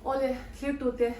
Awle, thlirtute,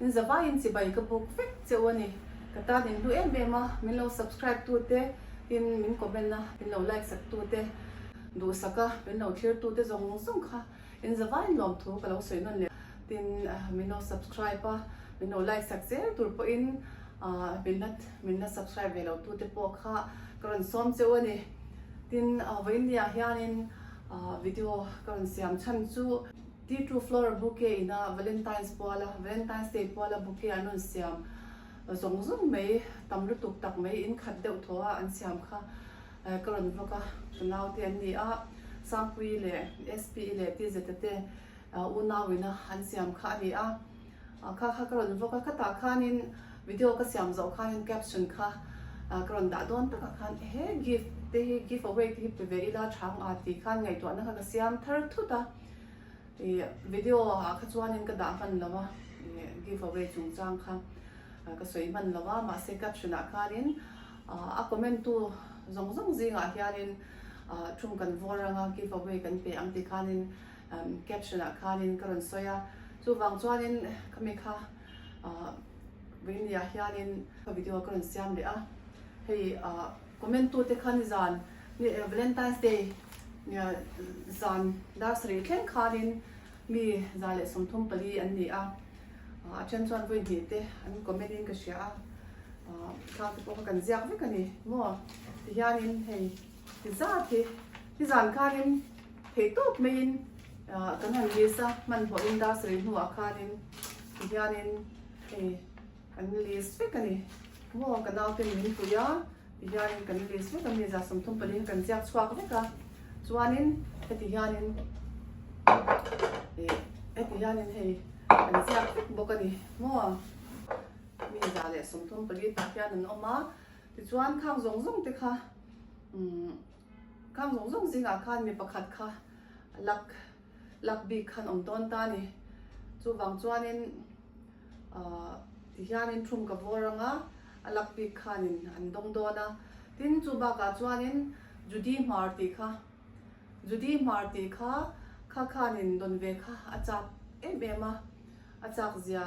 in zavaiin chibai ka buk vek cheu a ni. Ka tan in hlu em em a, min lo subscribe tute, tin min comment a, min lo like sak tute, duhsak a, min lo thlir tute zawng zawng kha in zavaiin lawmthu ka lo sawi nawn leh. Tin, min lo subscribe a, min lo like sak zel tur pawhin min la min la subscribe ve lo tute pawh kha ka rawn sawm cheu a ni. Tin, vawiin ah hianin video ka rawn siam chhan chu T2 Floral Bouquet ina Valentine's puala Valentine's Day puala bouquet an rawn siam zawng zawng mai tam lutuk tak mai in khat deuh thaw a an siam kha ka rawn vlog a, ka naute an ni a, Sangpuii leh SP-i leh Tizeta te unau ina an siam kha a ni a, kha kha ka rawn vlog a, khatah khanin video ka siam zawh khanin caption kha ka rawn dah dawn takah khan he gift te hi give away te hi pe ve ila chhang a tih khan ngaihtuahna kha ka siam thar thut a, ih video ah kha chuanin ka dah hman lo a, ih give away chungchang kha ka sawi hman lo a, mahse caption ah khanin a comment tu zawng zawng zingah hianin thum kan vawr anga give away kan pe ang tih khanin Caption ah khanin ka rawn sawi a, chuvang chuanin khami kha Vawinia hianin ka video ka rawn siam leh a, hei comment tute kha nizan Valentine's Day zan dar sarih thleng khanin mi 134 an ni a, a then chuan vawi hnih te an comment in ka hria a, thla te pawh kha kan ziak vek a ni maw tihianin hei. Ti zat hi ti zan khanin theih tawp maiin kan han list a, hmanhmawhin dar sarih hnuah khanin ti hianin hei kan list vek a ni. Maw ka naute min pui a ti hianin kan list vek a mi 134 kha kan ziak chhuak vek a, chuanin heti hianin ih heti hianin hei kan ziak vek bawk a ni maw mi 134 tah hian an awm a. Tichuan khang zawng zawng te kha umm khang zawng zawng zingah khan mi pakhat kha lak lak bik khan awm dawn ta a ni. Chuvang chuanin ahh tihianin thum ka vawr anga a lak bik khanin an dawng dawn a. Tin chu bakah chuanin Judy Hmar tih kha Judy Hmar tih kha kha khanin dawn ve kha a chak em em a. A chak zia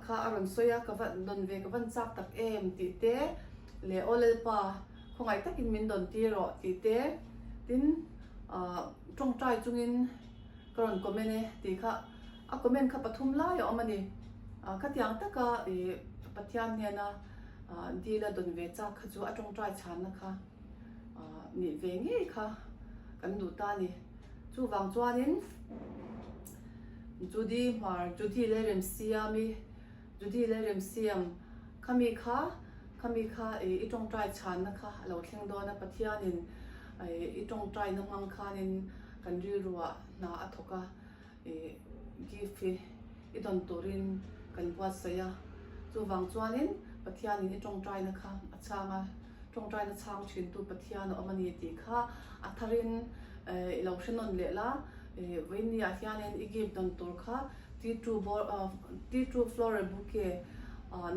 kha a rawn sawi a, ka va dawn ve ka van chak tak em tih te leh aw Lalpa khawngaih takin min dawn tir rawh tih te tin tawngtai chungin ka rawn comment e tih kha a comment kha pathum lai a awm a ni. Khatiang taka ih Pathian hnena dil a dawn ve chak kha chu a tawngtai chhanna kha nih ve ngei kha kan duh ta a ni. Chuvang chuanin Judy Hmar, Judy leh Remsiami, Judy leh Remsiam, khami kha, khami kha i tawngtai chhanna kha a lo thleng dawn a, Pathianin i tawngtaina hmang khanin kan rilruah hna a thawk a, i gift hi i dawn turin kan buatsaih a, chuvang chuanin Pathianin i tawngtaina kha a chhang a, tawngtaina chhang thintu Pathian a awm a ni tih kha a tharin i lo hre nawn leh la. Vawiin ah hianin i gift dawn tur kha T2 T2 Floral Bouquet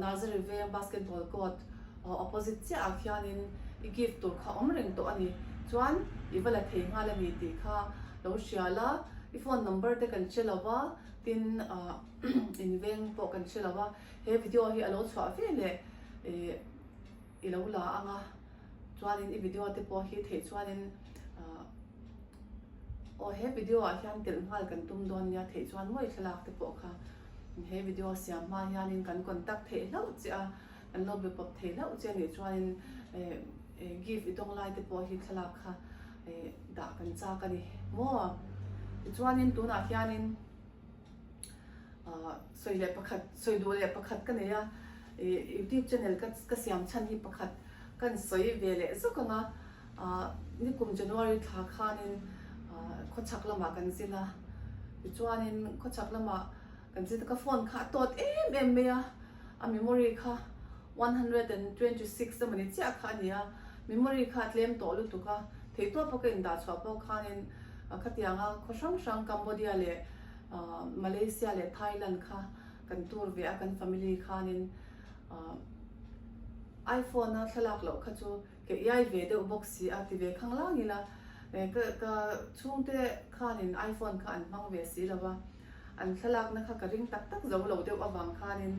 Nursery veng basketball court opposite chiah ah khianin i gift tur kha awm reng tawh a ni. Chuan i va la thei nghal a ni tih kha lo hria la, i phone number te kan hre lo va, tin in veng pawh kan hre lo va, he video hi a lo chhuah ve leh i lo la ang a, chuanin i video te pawh hi theih chuanin Aw he video ah hian telh nghal kan tum dawn nia theih chuan mawi thlalak te pawh kha he video siam hma hianin kan contact theih hlauh che a, kan lo be pawp thei hlauh che anih chuanin gift i dawng lai te pawh hi thlalak kha dah kan chak a ni maw. Tichuanin tunah hianin sawi leh pakhat sawi duh leh pakhat ka nei a, youtube channel ka siam chhan hi pakhat kan sawi ve leh zawk ang a. Nikum January thla khanin khawchhak lamah kan zin a, tichuanin khawchhak lamah kan zin a, ka phone kha a tawt em em mai a, a memory kha 126 emawni chiah kha a ni a, memory kha a tlem tawh lutuk a, theihtawpa ka indah chhuah pawh khanin khatianga khaw hrang hrang Cambodia leh Malaysia leh Thailand kha kan tour ve a, kan family khanin iPhone a thlalak loh kha chu Ka iai ve deuh bawk si a ti ve khang lang ila ka ka chhungte khanin iPhone kha an hmang ve si lo va. An thlalakna kha ka ring tak tak zo lo deuh avang khanin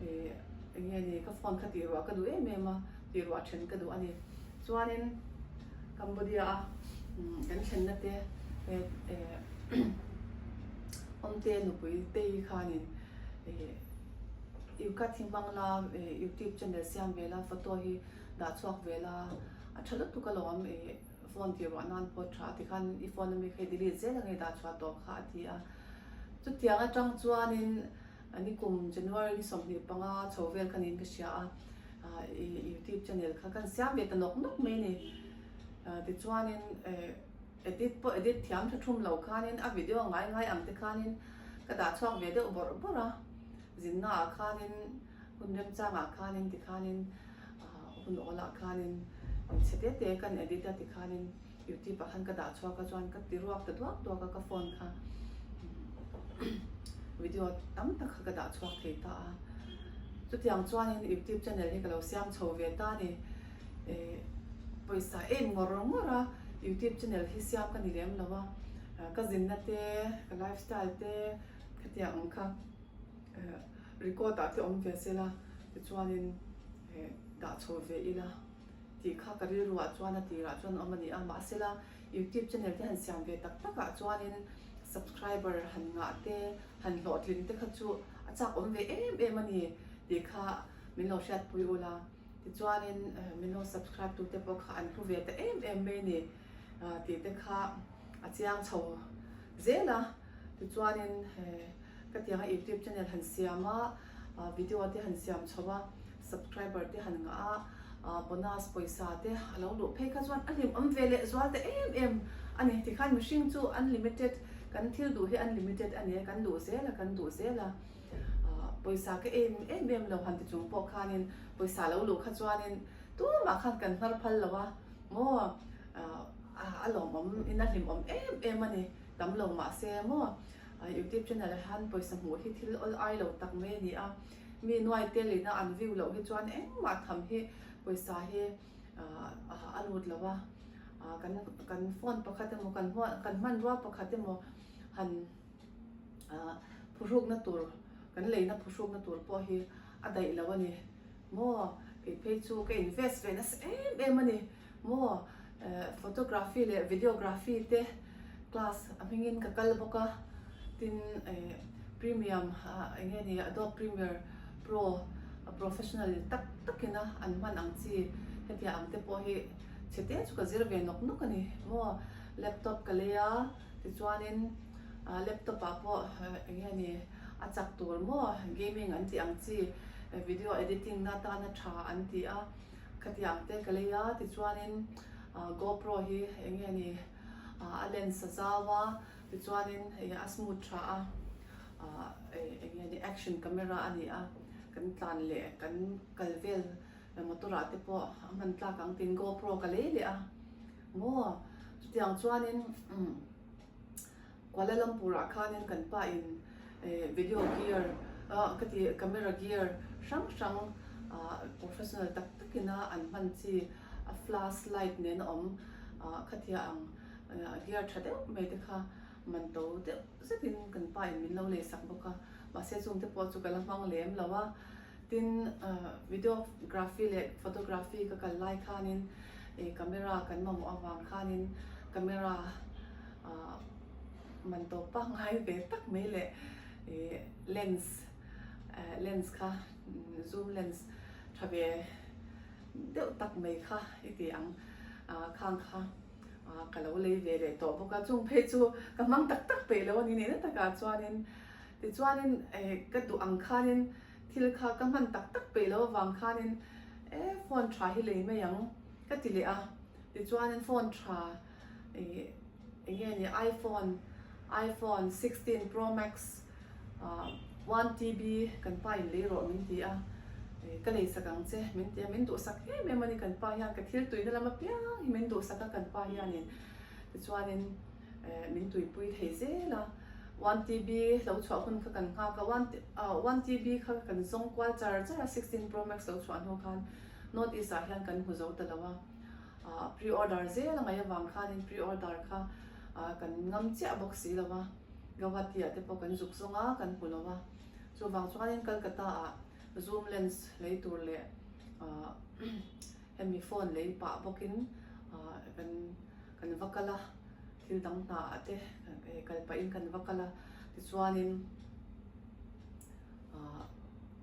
ih eng nge ni ka phone kha tih ruah ka duh em em a, tih ruah then ka duh a ni. Chuanin Cambodia a kan thlenna te awmte nupui tei khanin ih Yukat hi hmang la youtube channel siam ve la photo hi dah chhuak ve la a tha lutuk alawm ih phone tih ruah nan pawh tha a ti khan i phone ami kha i delete zel ange dah chhuah tawh kha a ti a. Chutiang atang chuanin nikum January ni 25 chho vel kha niin ka hria a, i youtube channel kha kan siam ve ta nawk nawk mai a ni. Tichuanin edit pawh edit thiam tha thum lo khanin a video ngai ngai ang te khanin ka dah chhuak ve deuh bawrh bawrh a, zinna ah khanin hun remchangah khanin tikhanin hun awlah khanin chhe te te kan edit a tikhanin youtube ah khan ka dah chhuak a chuan ka ti ruak ta duak duak a ka phone kha video tam tak kha ka dah chhuak thei ta a chutiang chuanin youtube channel hi ka lo siam chho ve ta a ni pawisa em ngawr ngawr a youtube channel hi siam ka ni lem lo a ka zinna te ka lifestyle te khatiang ang kha record ah te awm ve sela tichuanin dah chho ve ila. Tih kha ka rilruah chuan a tirah chuan a awm a ni a, mahsela YouTube channel te han siam ve tak takah chuanin subscriber han ngah te, han hlawhtlin te kha chu a chak awm ve em em a ni tih kha min lo hriatpui ula. Tichuanin min lo subscribe tu te pawh kha an hlu ve ta em em mai a ni tih te kha a chiang chho zel a. Tichuanin ka tianga YouTube channel han siam a, video te han siam chho a, subscriber te han ngah a, bonus pawisa te a lo luh phei kha chuan a hlim awm ve leh zual ta em em a ni. Tikhan mihring chu unlimited, kan thil duh hi unlimited a ni a, kan duh zel a, kan duh zel a, pawisa ka em em em lo han ti chung pawh khanin pawisa lo luh kha chuanin tumah khan kan hnar phal lo a maw, a lawmawm in a hlimawm em em a ni. Tam lo mahse maw YouTube channel ah hian pawisa hmuh hi thil awl ai lo tak mai a ni a, mi nuai tel ina an view loh hi chuan engmah tham hi pawisa hi a lut lo a, kan kan phone pakhat emaw kan kan hmanrua pakhat emaw han phuhrukna tur kan leina phuhrukna tur pawh hi a daih lo a ni maw, kei phei chu ka invest ve nasa em em a ni. Maw photography leh videography te class a hmingin ka kal bawk a, tin premium eng nge ni Adobe Premiere Pro professional tak takin a an hman ang chi hetiang ang te pawh hi chhe te chu ka zir ve nawk nawk a ni maw. Laptop ka lei a tichuanin laptop ah pawh eng nge ni a chak tur maw gaming an tih ang chi video editing na atana tha an ti a. Khatiang te ka lei a, tichuanin GoPro hi eng nge ni a lens a zau a, tichuanin a smooth tha a, eng nge ni action camera a ni a, kan tlan leh kan kal vel motor ah te pawh a hman tlak ang tiin GoPro ka lei leh a maw, chutiang chuanin Kuala Lumpur ah khanin kan pa in video gear ka ti camera gear hrang hrang professional tak tak ina an hman chi a flash light nen a awm khatia ang gear tha deuh mai te kha man to deuh zetin kan pa in min lo lei sak bawk a mahse chung te pawh chu ka la hmang lem lo a tin videography leh photography ka kal lai khanin camera kan mamawh avang khanin camera Man tawp pangngai ve tak mai leh ih lens lens kha zoom lens tha ve deuh tak mai kha i ti ang khang kha ka lo lei ve leh tawh bawk a chung phei chu ka hmang tak tak peih lo a ni nihna takah chuanin tichuanin ka duh ang khanin thil kha ka hman tak tak peih lo avang khanin e phone tha hi lei mai ang ka ti leh a tichuanin phone tha Ih eng nge ni iPhone iPhone 16 Pro Max 1 TB kan pa in lei rawh min ti a ih ka lei sak ang che min ti a min duhsak em em a ni kan pa hian ka thil tuina lam apiang hi min duhsak a kan pa hianin tichuanin min tuipui thei zel a 1 TB lo chhuah hun kha kan nghak a 1 TB kha kan zawng kual char char a 16 Pro Max lo chhuah hnu khan North East ah hian kan hmu zo ta lo a. Pre order zel a ngaih avang khanin pre order kha kan ngam chiah bawk si lo a. Guwahati ah te pawh kan zuk zawng a, kan hmu lo a. Chuvang chuanin Calcutta ah zoom lens lei tur leh hemi phone lei pah bawkin kan kan va kal a, thil dang hna ah te kal pahin kan va kal a. Tichuanin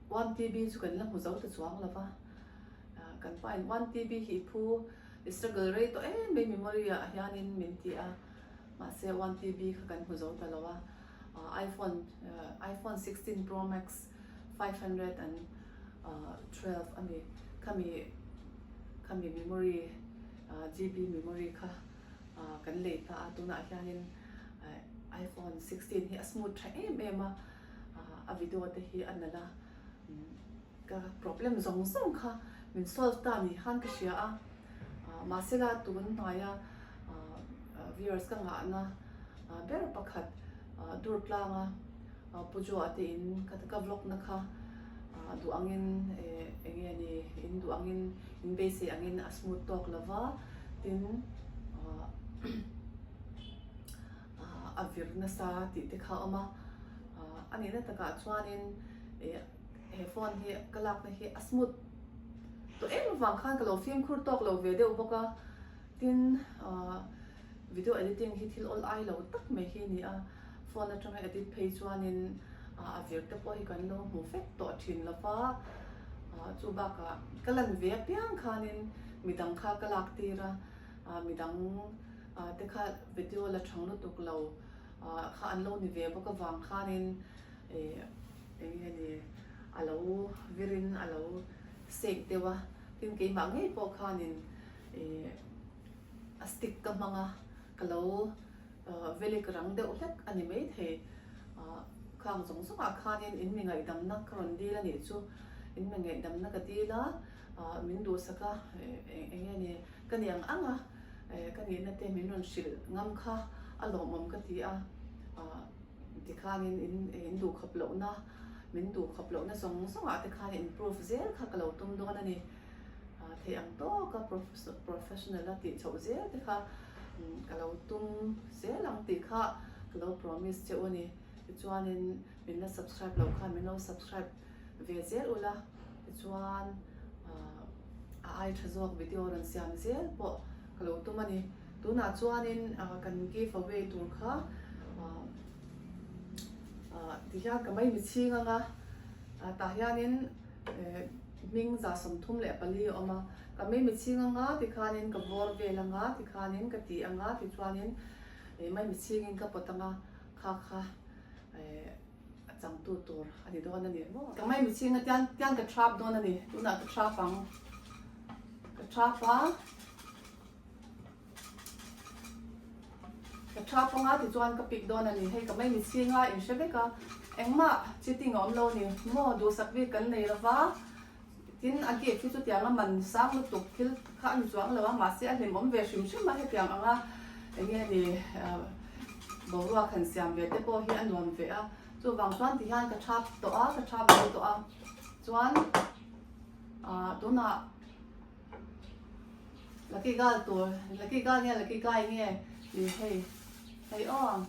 one TB chu kan la hmu zo ta chuang lo va, kan pa in one TB hi i phu i struggle rei tawh em mai memory ah hianin min ti a. Mahse one TB kha kan hmu zo ta lo a, iPhone iPhone 16 Pro Max 512 a ni. Khami khami memory GB memory kha kan lei ta a, tunah hianin iPhone 16 hi a smooth tha em em a, a video te hi a nalh a, ka problem zawng zawng kha min solve ta ni khan ka hria a. Mahsela tun hnaia viewers ka ngahna ber pakhat Durtlanga Pu Joa te in ka vlog na kha duh angin eng nge ni in duh angin in beisei angin a smooth tawk lo va tin a vir nasa tih te kha a awm a, a nihna takah chuanin he phone hi ka lakna hi a smooth tawh em avang khan ka lo fimkhur tawk lo ve deuh bawk a, tin ahh video editing hi thil awl ai lo tak mai hi a ni a, phone atanga edit phei chuanin a vir te pawh hi kan lo hmu vek tawh thin lo va, ahh chu bakah ka lan ve apiang khanin midang kha ka lak tir a, ahh midang te kha video la thang lutuk lo ahh kha an lo ni ve bawk avang khanin Ih eng nge ni a lo virin a lo sek deuh a, tin keimah ngei pawh khanin ih a stick ka hmang a, ka lo velik rang deuh hlek a ni maithei. Ah khang zawng zawngah khanin in mi ngaihdamna ka rawn dil a nih chu, in mi ngaihdamna ka dil a, ah min duhsak a eng nge ni ka ni ang ang a, ka nihna te min rawn hrilh ngam kha a lawmawm ka ti a, ah. Tikhanin in in duhkhawp lohna, min duhkhawp lohna zawng zawngah te khan improve zel kha ka lo tum dawn a ni. Theih ang tawka professional a tih chhoh zel te kha ka lo tum zel ang tih kha ka lo promise che u a ni. Tichuanin min la subscribe loh khan min lo subscribe ve zel ula, tichuan a ai tha zawk video rawn siam zel pawh ka lo tum a ni. Tunah chuanin kan give away tur kha tihian ka mai michhing anga tah hianin hming 34 a awm a, ka mai michhing anga tikhanin ka vawr vel anga tikhanin ka ti anga tichuanin mai michhingin ka pawt anga kha kha a changtu tur a ni dawn a ni. Ka mai michhing a tian tian ka thrap dawn a ni, tunah ka thrap ang, ka thrap a. Ka tha panga tichuan ka pick dawn a ni. Hei ka mai mitchhing a inhre vek a, engmah cheating a awm lo a ni. Maw duhsak bik kan nei lo va, tin a gift hi chutiang a man sang lutuk thil kha a ni chuang lo a, mahse a hlimawm ve hrim hrim a hetiang anga eng nge ni boruak han siam ve te pawh hi a nuam ve a. Chuvang chuan tihian ka tha tawh a, ka tha bo tawh a, chuan ah tunah. Lucky girl tur lucky girl nge lucky guy nge tih hei hei aw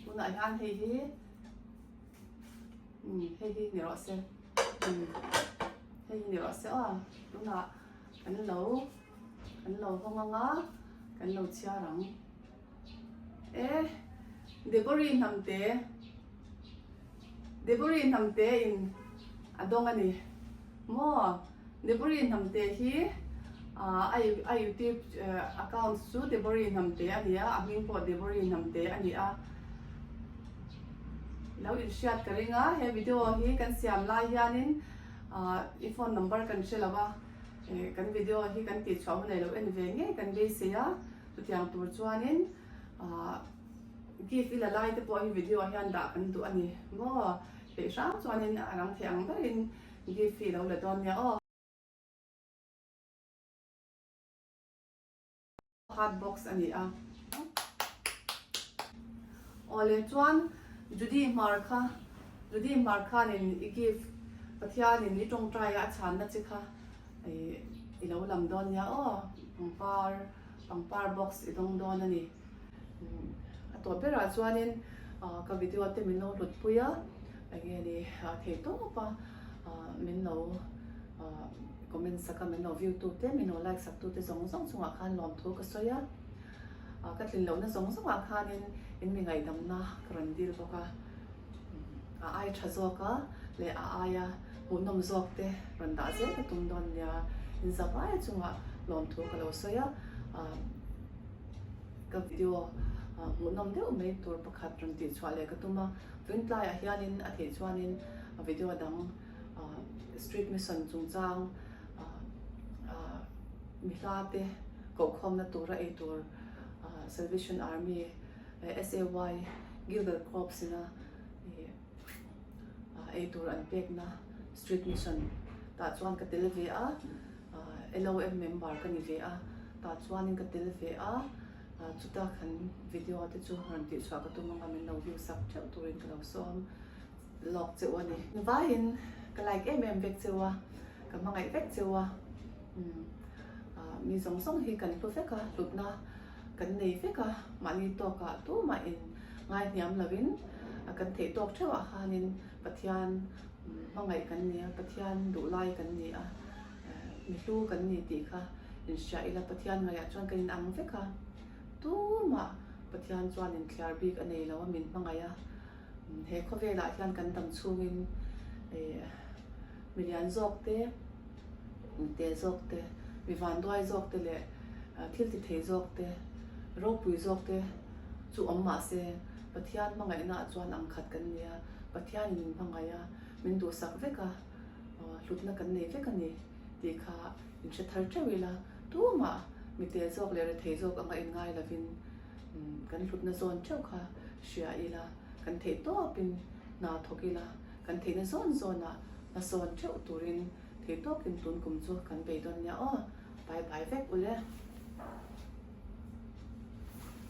tunah hian hei hi umm hei hi ni rawh se umm hei hi ni rawh se aw tunah kan lo kan lo hawng ang a kan lo chhiar ang e Deborah Hnamte Deborah Hnamte in a dawng a ni maw Deborah Hnamte hi a a youtube account chu Deborah Hnamte a ni a a hming pawh Deborah Hnamte a ni a lo inhriat ka ring a he video hi kan siam lai hianin i phone number kan hre lo a kan video hi kan tihchhuah hun ei lo en ve ngei kan beisei a chutiang tur chuanin ahh gift i la lai te pawh hi video ah hian dah kan duh a ni maw theih hram chuanin a rang theih ang berin gift hi ilo la dawn nia aw. Hard box a ni a. Awle chuan Judy Hmar kha Judy Hmar khanin i gift Pathianin i tawngtai a a chhanna che kha i lo lam dawn nia aw pangpar pangpar box i dawng dawn a ni. tawp berah chuanin ka video te min lo hlut pui a, enge ni thei tawp a min lo comment sak a, min lo view tu te, min lo like sak tu te zawng zawng chungah khan lawmthu ka sawi a. Ka tlin lohna zawng zawngah khanin in mi ngaihdamna ka rawn dil bawk a, a ai tha zawk a leh a aia hmuhnawm zawk te rawn dah zel ka tum dawn nia. In za vaia chungah lawmthu ka lo sawi a, ka video hmuhnawm deuh mai tur pakhat rawn tihchhuah leh ka tum a, vawiin tlaiah hianin a theih chuanin video dang street mission chungchang mi hla te kohkhawmna tura ei tur Salvation Army SAY Gilgal Corps ina ei tur an pekna Street Mission tah chuan ka tel ve a, LOM member ka ni ve a, tah chuanin ka tel ve a, chuta kan video te chu rawn tihchhuah ka tum anga min lo view sak theuh turin ka lo sawm. Lawk cheu a ni. Vaiin ka like em em vek cheu a, ka hmangaih vek cheu a, umm mi zawng zawng hi kan hlu vek a, hlutna kan nei vek a, mahni tawkah tumah in ngai hniam lovin kan theih tawk theuhah khanin Pathian hmangaih kan ni a, Pathian duhlai kan ni a, mi hlu kan ni tih kha inhria ila Pathian ngaihah chuan kan inang vek a, tumah Pathian chuan inthliar bik a nei lo a, min hmangaih a. He khawvelah hian kan dam chhungin mi lian zawk te, mi te zawk te, mi vanduai zawk te leh thil ti thei zawk te, ropui zawk te chu awm mah se Pathian hmangaihnaah chuan ang khat kan ni a, Pathianin min hmangaih a, min duhsak vek a, hlutna kan nei vek a ni tih kha inhre thar teuh ila, tumah mi te zawk leh rethei zawk anga inngai lovin Kan hlutna zawn theuh kha hria ila, kan theih tawpin hna thawk ila, kan theihna zawn zawnah hna sawn theuh turin theih tawkin tun kum chu kan bei dawn nia aw. Bye bye vek ule.